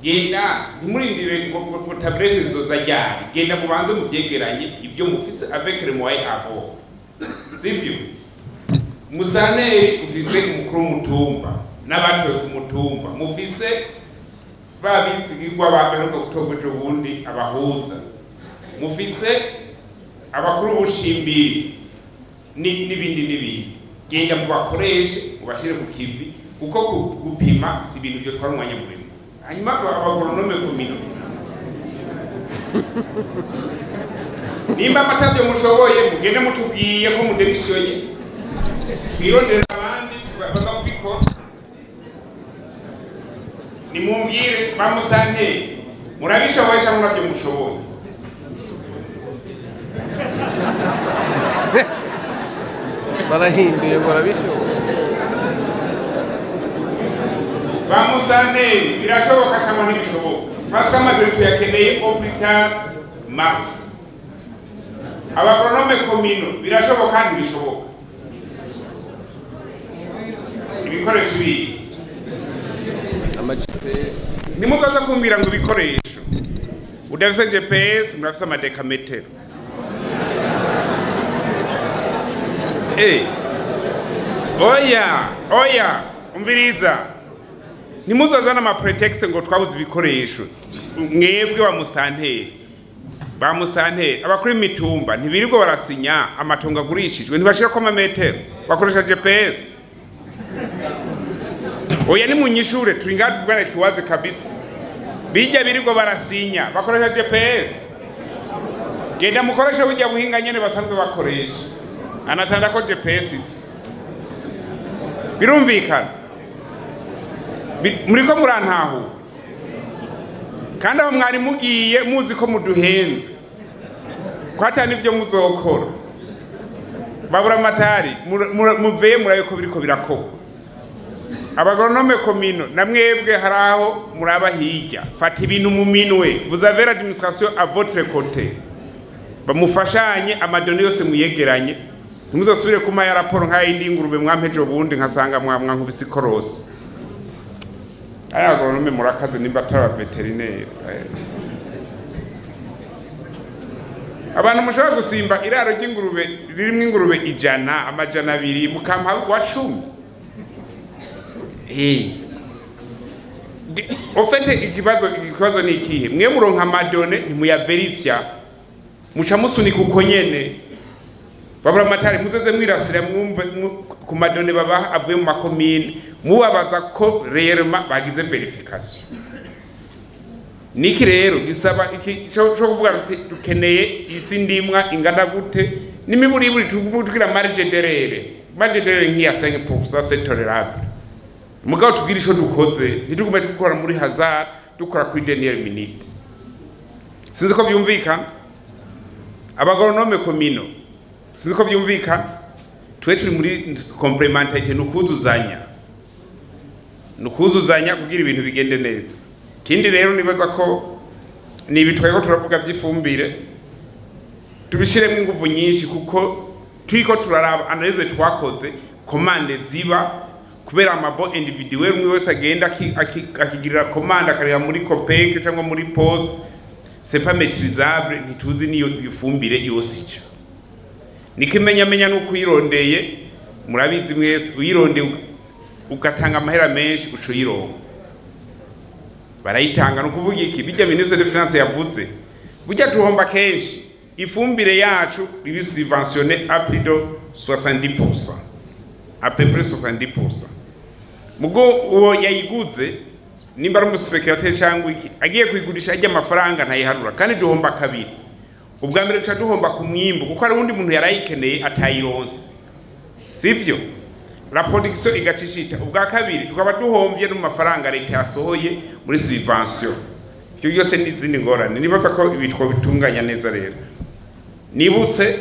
Genda ntimurindire ngo tablette zoza ryari, genda mubanze muvyegeranye ibyo mufise avec les moyens abo, sivyo? Mustaneri ufise umukuru w'umutumba n'abatowe ku mutumba, mufise babitsigirwa baheruka gutorwa ejo bundi abahuza, mufise abakuru b'ubushimbiri n'ibindi n'ibindi. Genda mubakoreshe mubashire ku kivi, kuko gupima si ibintu vyotwara umwanya muremure. Hanyuma abagoronome komino, nimba amatabyo mushoboye mugende mutubwiye ko mudemissionnye, twirondera abandi baza kubikora. Nimumbwire bamusante murabishoboye cyangwa nabyo mushoboye. Barahinduye barabishoboye. Bamusante birashoboka cyangwa ntibishoboka? Parce que amaze tuyakeneye au plus tard mars. Abagoronome komino birashoboka ntibishoboka? Ibikoresho biri nimuzaza kumbwira ngo ibikoresho udafise GPS murafise amadekametero. Oya oya umviriza, nimuzazana ama pretext ngo twabuze ibikoresho. Mwebwe wa musanteri ba musanteri abakuru imitumba ntibirirwa barasinya amatongo agurishijwe, ntibashira ko amametero, bakoresha GPS. Oya ni munyishure turi ngaha tuvugana kiwaze kabisa. Bijya birirwa barasinya bakoresha GPS. Genda mukoreshe burya buhinga nyene basanzwe bakoresha, anatanda ko GPS izi. Birumvikana muriko murantahu, kandi aho mwari mugiye muzi ko muduhenze ko ata nivyo muzokora. Babura amatari muveye murabe ko biriko birakorwa. Abagoronome komino na mwebwe haraho muraba hirya, fata ibintu mu minwe, vous avez l'administration à votre côté, bamufashanye amadoni yose muyegeranye, ntimuzosubire kuma ya raporo nka yindi y'ingurube mwampeje ubundi nkasanga mwamwa nkubise ikorosi. Aya agoronome murakaze nimba atari aba vétérinaire. Abantu mushobora gusimba iraro ry'ingurube ririmwo ingurube 100 200 mukampa wa 10. Au fait ikibazo ni ikihe? Mwe muronka amadone ntimuyaverifya, muca musunika uko nyene. Babura amatari muzeze mwirasira mwumve ku madone babaha avuye mu makomine, mubabaza ko réellement bagize verification. Niki rero gisaba iki cyo kuvuga tuti dukeneye isi ndimwa ingana gute, n'imiburiburi tugira marge d'erreur. Marge d'erreur nk'iya 5% c'est tolérable. Mugabo tugira ico dukoze, ntitugume dukora muri hasard, dukora kuri dernière minute. Sinzi ko vyumvikana. Abagoronome komino, sinzi ko vyumvikana. Twe turi muri complémentarité, nukuzuzanya. Nukuzuzanya kugira ibintu bigende neza. Kindi rero nibaza ko ni ibitwaye ko turavuga vy'ifumbire, tubishiremo inguvu nyinshi kuko turiko turaraba analyse twakoze, commande ziba kubera amabo individuel, umwe wese agenda akigirira commande akareba muri COPEC cyangwa muri poste, c'est pas maîtrisable, ntituzi niyo ifumbire yose ica. Nikimenyamenya nuko uyirondeye, murabizi mwese, uyirondeye ugatanga amahera menshi uca uyironka. Barayitanga. No kuvuga iki bijya ministre de finance yavuze, burya tuhomba kenshi ifumbire yacu ibi subventionné à plus de 70%, à peu près 70%. Mugo uwo yayiguze nimba ari umuspeculateur cyangwa iki agiye kuyigurisha ajya amafaranga ntayiharura, kandi duhomba kabiri. Ubwa mbere duca duhomba ku mwimbu kuko hari undi muntu yarayikeneye atayironse, sivyo? La production igacishita. Ubwa kabiri tukaba duhombye no mafaranga leta yasohoye muri subvention. Ibyo byose ni izindi ngorane. Nibaza ko ibitwo bitunganya neza. Rero nibutse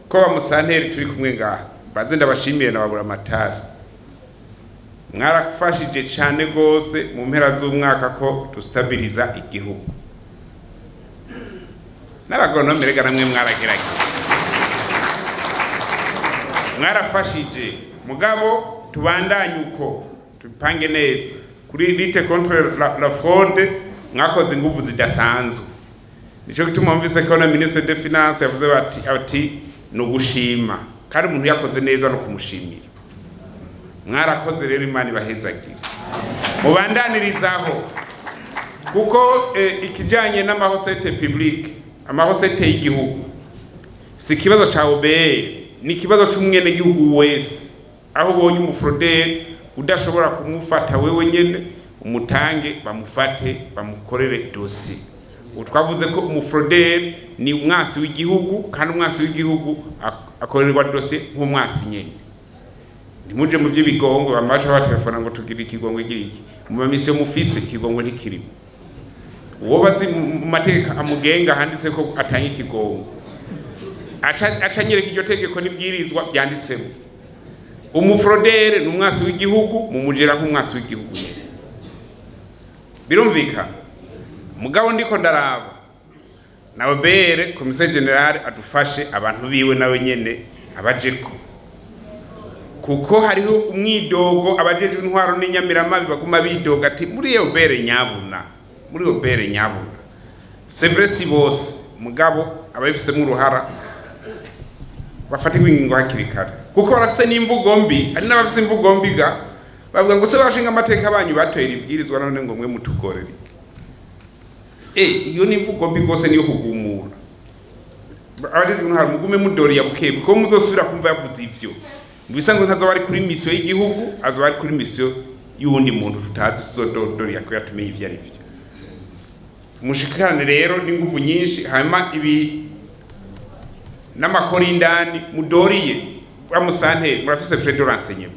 ko ba musitanteri turi kumwe ngaha, baze ndabashimire na babura amatari, mwarafashije cyane gose mu mpera z'umwaka ko dustabiliza igihugu. N'abagonome rega namwe mwaragerageza, mwarafashije. Mugabo tubandanye uko, tupange neza kuri lutte contre la fraude. Mwakoze inguvu zidasanzwe. Nico gituma mvise ko na ministre des finances yavuze bati ati ni ugushima, kandi umuntu yakoze neza no kumushimira. Mwarakoze rero, Imana ibahezagire, mubandanirizaho, kuko ikijanye n'ama recettes publiques, ama recettes y'igihugu, si ikibazo ca OBR, ni ikibazo c'umwenegihugu wese. Aho ubonye umu fraudeur udashobora kumufata wewe nyene, umutange bamufate, bamukorere dossier. Ubu twavuze ko umu fraudeur ni umwansi w'igihugu, kandi umwansi w'igihugu akorerwa dossier nk'umwansi nyene. Ntimuje mu vy'ibigongo, bamasha batelefona ngo tugire ikigongo, igira iki mu mamisiyo mufise. Ikigongo ntikirimo. Uwo bazi mu mategeko amugenga handitse ko atanga ikigongo, aca anyereka iryo tegeko n'ibwirizwa byanditsemo. Umu fraudeur ni umwansi w'igihugu, mumujera nk'umwansi w'igihugu nyene. Birumvikana. Mugabo ndiko ndaraba na OBR, commissaire général adufashe, abantu biwe nawe nyene abajeko, kuko hariho umwidogo. Abajejwe intwaro n'inyamiramabi baguma bidoga ati muri OBR nyabuna, muri OBR nyabuna. C'est vrai, si bose, mugabo ababifisemo uruhara bafatirwa ingingo hakiri kare, kuko barafise n'imvugo mbi. Hari n'abafise imvugo mbi ga bavuga ngo se bashinga amateka banyu batoyera ibwirizwa, none ngo mwe mutugorere iki? Iyo ni imvugo mbi rwose, niyo kugumura. Abajejwe intwaro, mugume mudoriya buke, kuko muzosubira kumva yavuze ivyo, mu bisanzwe ntazoba ari kuri mission y'igihugu, azoba ari kuri mission y'uwundi muntu tutazi. Tuzododoriya kugira tumenye ivyo ari vyo. Mushikane rero n'inguvu nyinshi. Hanyuma ibi n'amakori indani mudoriye wa musanteri, murafise frais de renseignement,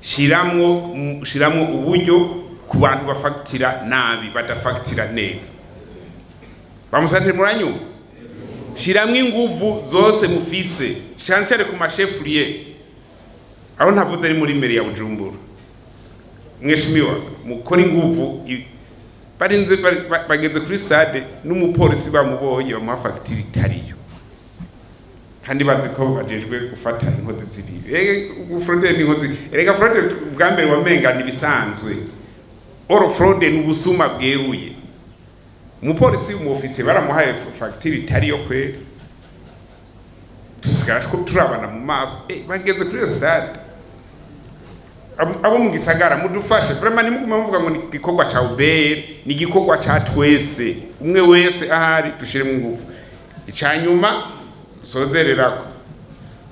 shiramwo uburyo ku bantu bafagitira nabi, badafagitira neza. Ba musanteri, muranyumva? Shiramwo inguvu zose mufise, cyane cyane ku ma chefs-lieux. Aho ntavuze ari muri mairie ya Bujumbura. Mweshimiwa, mukora inguvu. Barinze bageze kuri stade n'umupolisi bamubonye bamuha fagitire itariyo, kandi bazi ko bajejwe gufata inkozi z'ibibi. Fraude ni inkozi. Erega fraude bwa mbere wamenga ni ibisanzwe, or fraude ni ubusuma bweruye. Umupolisi, umu officier baramuhaye fagitire itariyo kweri, dusigara turabana mu maso. Bageze kuri iyo stade. Abo mu gisagara mudufashe vraiment, ntimugume muvuga ngo ni igikorwa ca OBR, ni igikorwa ca twese. Umwe wese ahari dushiremo ingufu. Ica nyuma sozererako,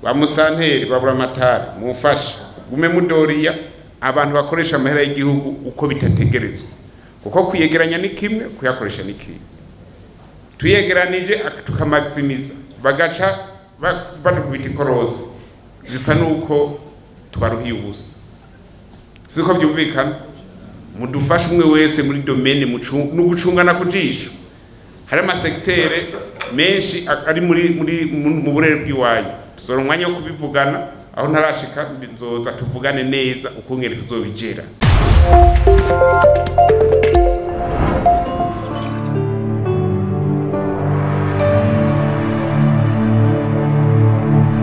ba musanteri, babura amatari, mufashe gume mudoriya abantu bakoresha amahera y'igihugu uko bitategerezwa, kuko kuyegeranya ni kimwe, kuyakoresha ni kimwe. Tuyegeranije tukamaximiza, bagaca badukubita ikorosi, bisa nuko twaruhiye ubusa. Siko byumvikana? Mudufashe umwe wese muri domaine no gucungana ku jisho. Hari ama secteurs menshi ari muri mu burere bw'iwanyu. Tuzora umwanya wo kubivugana. Aho ntarashika nzoza tuvugane neza ukungene tuzobigera.